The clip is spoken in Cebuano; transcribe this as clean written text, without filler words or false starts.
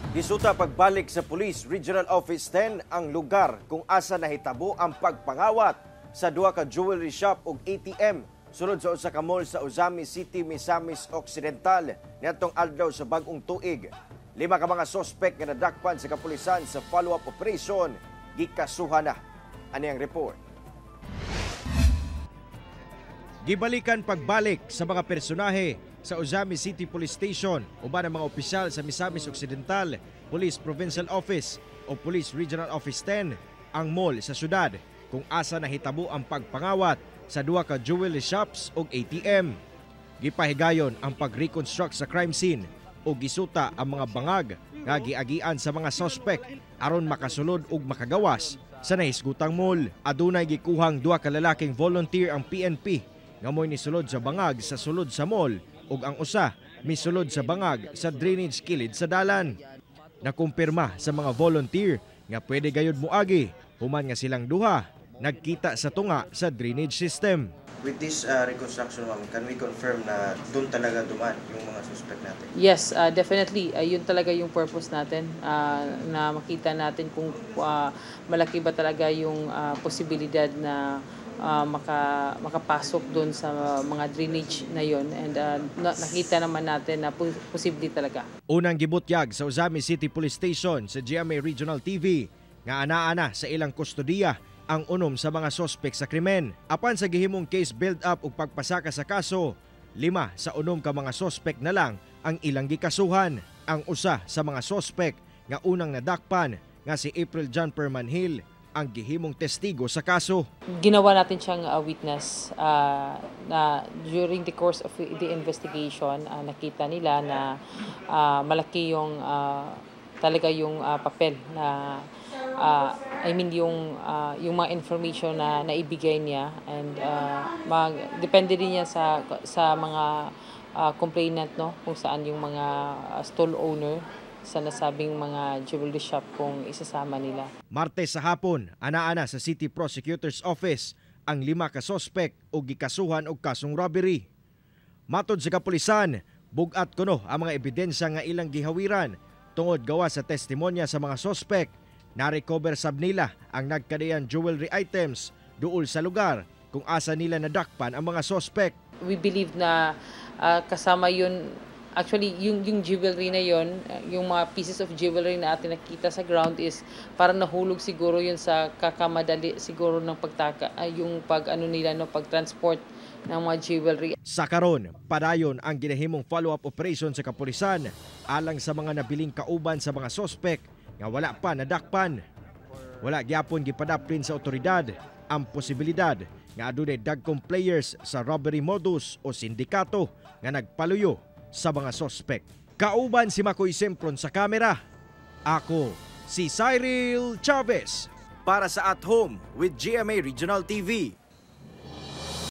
Gisuta pagbalik sa Police Regional Office 10 ang lugar kung asa nahitabo ang pagpangawat sa duha ka jewelry shop ug ATM sulod sa usa ka mall sa Ozamiz City, Misamis Occidental niadtong adlaw sa bag-ong tuig. Lima ka mga sospek nga nadakpan sa kapulisan sa follow-up operation gikasuhan na. Ani ang report. Gibalikan pagbalik sa mga personahe sa Ozamiz City Police Station uban ang mga opisyal sa Misamis Occidental Police Provincial Office o Police Regional Office 10 ang mall sa syudad kung asa nahitabo ang pagpangawat sa duha ka jewelry shops ug ATM. Gipahigayon ang pag-reconstruct sa crime scene o gisuta ang mga bangag nga giagian sa mga suspect aron makasulod ug makagawas sa nahisgutang mall. Adunay gikuhang duha ka lalaking volunteer ang PNP nga mo'y nisulod sa bangag sa sulod sa mall ug ang usa misulod sa bangag sa drainage kilid sa dalan. Nakumpirma sa mga volunteer nga pwede gayud moagi human nga silang duha nagkita sa tunga sa drainage system. With this reconstruction, ma'am, can we confirm na doon talaga dumaan yung mga suspect natin? Yes, definitely. Yun talaga yung purpose natin, na makita natin kung malaki ba talaga yung posibilidad na makapasok doon sa mga drainage na yon, and nakita naman natin na posible talaga. Unang gibutyag sa Ozamiz City Police Station sa GMA Regional TV nga ana-ana sa ilang kustodiya ang unom sa mga sospek sa krimen. Apan sa gihimong case build-up ug pagpasaka sa kaso, lima sa unom ka mga sospek na lang ang ilang gikasuhan. Ang usa sa mga sospek nga unang nadakpan nga si April John Permanhill ang gihimong testigo sa kaso. Ginawa natin siyang witness na during the course of the investigation, nakita nila na malaki yung talaga yung papel na I mean yung mga information na naibigay niya, and depende din yan sa mga complainant, no, kung saan yung mga stall owner sa nasabing mga jewelry shop kung isasama nila. Martes sa hapon, ana-ana sa City Prosecutor's Office ang lima ka sospek og gikasuhan og kasong robbery. Matod sa kapulisan, bug-at kuno ang mga ebidensya nga ilang gihawiran tungod gawa sa testimonya sa mga sospek. Na-recover sab nila ang nagkadaiyang jewelry items duol sa lugar kung asa nila nadakpan ang mga sospek. We believe na kasama yun, actually yung jewelry na yun, yung mga pieces of jewelry na atin nakita sa ground is parang nahulog siguro yun sa kakamadali siguro ng pagtaka, yung pag ano nila, no, pag-transport ng mga jewelry. Sa karon, padayon ang ginahimong follow-up operation sa kapulisan alang sa mga nabiling kauban sa mga sospek nga wala pa nadakpan. Wala gyapon gipadaplin sa otoridad ang posibilidad nga adunay dagkong players sa robbery modus o sindikato nga nagpaluyo sa mga sospek. Kauban si Makoy Sempron sa kamera. Ako si Cyril Chavez para sa At Home with GMA Regional TV.